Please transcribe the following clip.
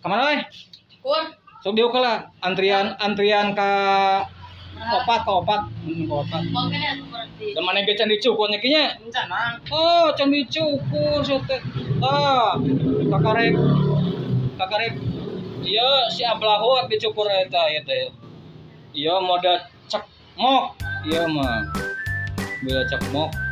Kamana we? Kur. Sok diuk lah antrian antrian ka opat, ka opat. Ka opat. Mau kene atuh berarti. Dan mana ge can dicukur nya kinya? Encan, Mang. Oh, can dicukur sia teh. Tah, kakarek kakarek ieu si Ablahut dicukur eta ieu teh. Ieu model cekmok ieu mah. Model cekmok.